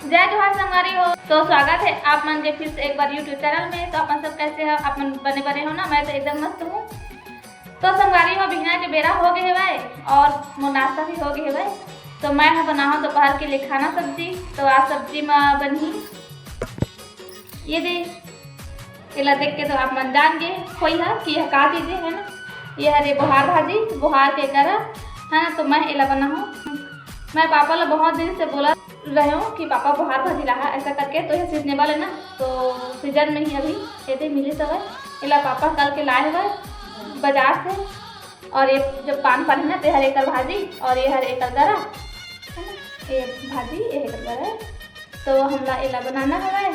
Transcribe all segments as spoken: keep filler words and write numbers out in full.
जय जोहार संगवारी हो, तो स्वागत है आप मन के फिर से एक बार YouTube चैनल में। तो अपन सब कैसे हो? आप मन बने बने हो ना? मैं तो एकदम मस्त हूँ। तो संगवारी हो, बिहना के बेरा हो गए हेवय और मोर नाश्ता भी हो गए हेवय। तो मैं ह बनाहूँ दोपहर के लिए खाना सब्जी। तो आज सब्जी में बनही ये दे, एला देख के तो आप मन जान गे होई हा कि यह का चीज है ना। ये हरे बोहार भाजी, बोहार के करा है ना। तो मैं एला बनाहूँ। मैं पापा ला बहुत दिन से बोला रहे हूँ कि पापा बोहार भाजी लाहा ऐसा करके, तो यह सीजनेबल है ना, तो सीजन में ही अभी ये दे मिली सवय। एला पापा कल के लाए हुए बाजार से। और ये जो पान पान है ना, ते हर एकर भाजी और ये हर एकर गरा है ना, ये भाजी ये एकर गरा है। तो हमला एला बनाना हवय।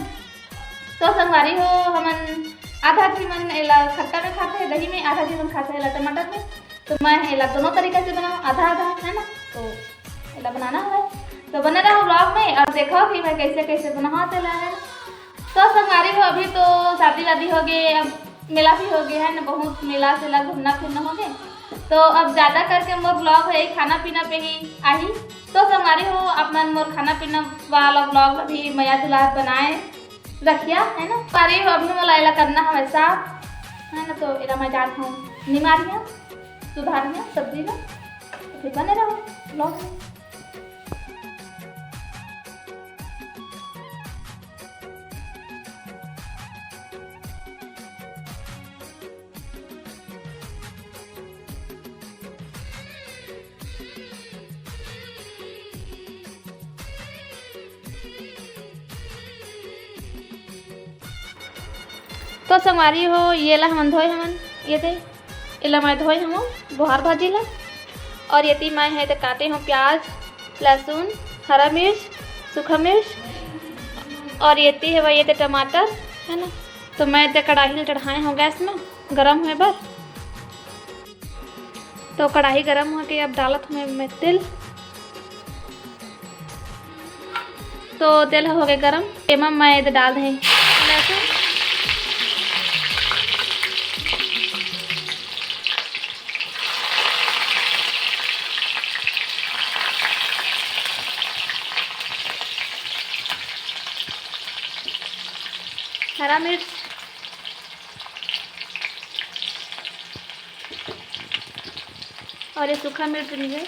तो संगवारी हो, हमन आधा झी मन एला खट्टा में खाथे, दही में, आधा झी मन खाथे एला टमाटर में। तो मैं एला दोनों तरीका से बनाऊँ, आधा आधा, है ना। तो एला बनाना हवय, तो बने रहो vlog में और देखो कि मैं कैसे कैसे बनाहूँ तेला है। तो संगवारी हो, अभी तो शादी वादी हो गए, अब मेला भी हो गया है ना, बहुत मेला सेला घूमना फिरना हो गए। तो अब ज़्यादा करके मोर vlog है खाना पीना पे ही आही। तो संगवारी हो, आप मन मोर खाना पीना वाला vlog भी मया दुलार बनाए रखिया, है ना। संगवारी हो, अभी मोला एला करना हवय साफ, है ना। तो एला मैं जात हूँ निमारिया, सुधारिया सब्जी में। तो फिर बने रहो vlog में। तो संगवारी हो, ये ला हमन धोए हमन, ये दे, एला मैं धोए हूँ बोहार भाजी ला। और येती मैं है तो काटे हूँ प्याज, लहसुन, हरा मिर्च, सूखा मिर्च, और येती है वही ये तो टमाटर, है ना। तो मैं तो कढ़ाई ला चढ़ाए हूँ गैस में गरम होए बर। तो कढ़ाई गरम हो के अब डालत हूँ मैं तेल। तो तेल हो गए गरम, एमा मैं एदे डाल दे लहसुन। हरा मिर्च और ये सूखा मिर्च भी है।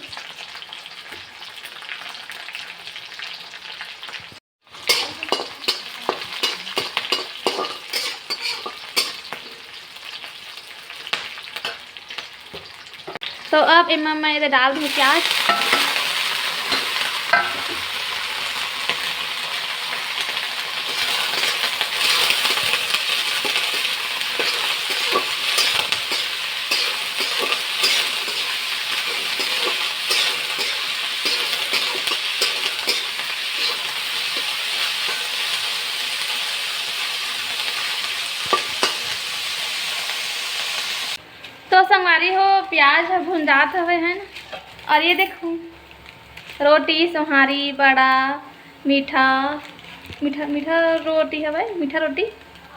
तो अब एमा मैं एदे डाल दूँ प्याज। तो संगवारी हो, प्याज ह भुंजात हवे है ना, और ये देखो रोटी, सोहारी, बड़ा, मीठा, मीठा, मीठा रोटी हवे, मीठा रोटी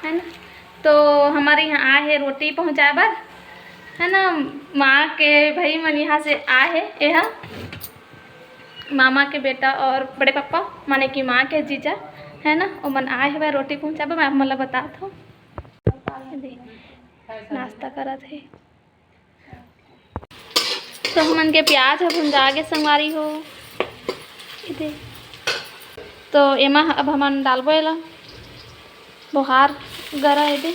है ना। तो हमारे यहाँ आए है रोटी पहुँचाए बर है ना, माँ के भाई मन यहाँ से आए है, ये ह मामा के बेटा और बड़े पापा, माने कि माँ के जीजा है ना, ओमन आए हवे रोटी पहुँचाए बर। मैं आप मन ला बतात हूँ, नाश्ता करत हे। तो हमन के प्याज ह भुंजा गे संगवारी हो। एदे। तो एमा अब हमन डालबो एला बोहार गरा एदे।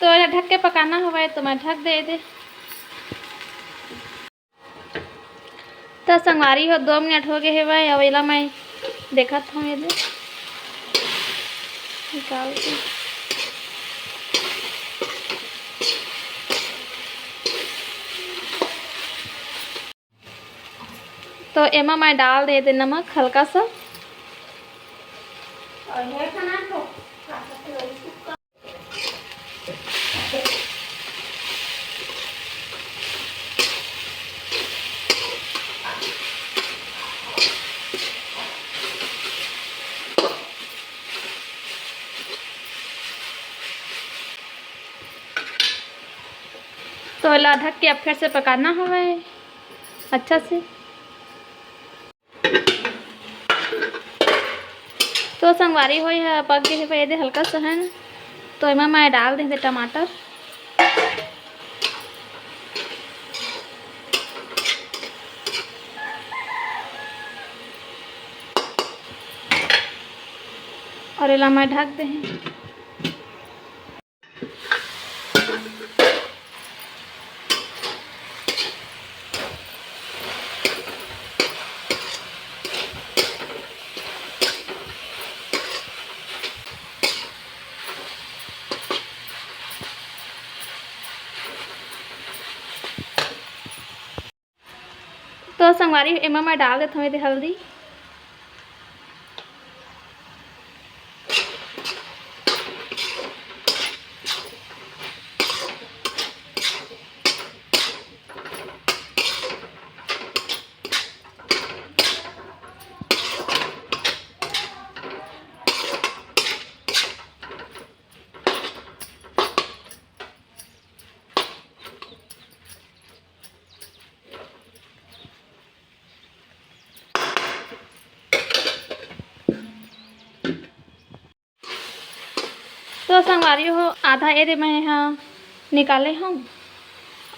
तो एला ढक के पकाना हवय, तो मैं ढक दे दे। त संगवारी हो, दो मिनट हो गे हेवय। अब एला मैं देखत हव, एदे निकाल के। तो एमा मैं डाल दे दे नमक हल्का सा। और ये खाना तो खा सकते हो। तो एला ढक के अब फिर से पकाना हवय अच्छा से। तो संगवारी हो, ये पक गे हे, ये दे हल्का सा है ना, तो एमा मैं डाल दे टमाटर और एला मैं ढक दे। तो संगवारी, एमा मैं डाल देत हवं एदे हल्दी। तो संगवारी हो, आधा एदे मैं ह निकाले हूँ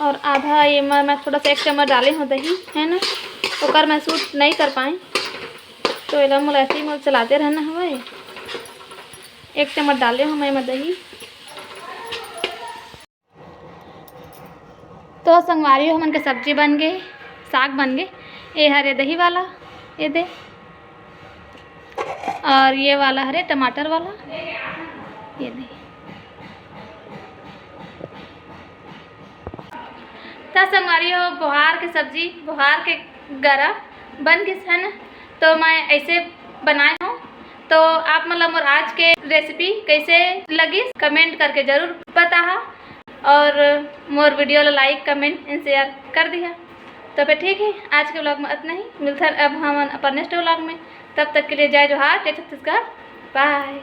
और आधा ये मैं, मैं थोड़ा सा एक चम्मच डाले हूँ दही, है ना, ओकर मैं सूट नहीं कर पाए, तो एला मोला ऐसे ही मोला चलाते रहना हवय। एक चम्मच डाले हूँ मैं, मैं दही। तो संगवारी हो, हमन के सब्जी बन गे, साग बन गे। ये हरे दही वाला, ये दे, और ये वाला हरे टमाटर वाला, ये दे। तो संगवारी हो, बोहार के सब्जी, बोहार के गरा बन गिस है ना, तो मैं ऐसे बनाए हूँ। तो आप मन ला मोर आज के रेसिपी कैसे लगिस, कमेंट करके जरूर बताहा। और मोर वीडियो ला लाइक, कमेंट एंड शेयर कर दिहा। तो फिर ठीक है, आज के व्लॉग में इतना ही। मिलथन अब हमन अपन नेक्स्ट व्लॉग में। तब तक के लिए जय जोहार, जय छत्तीसगढ़, बाय।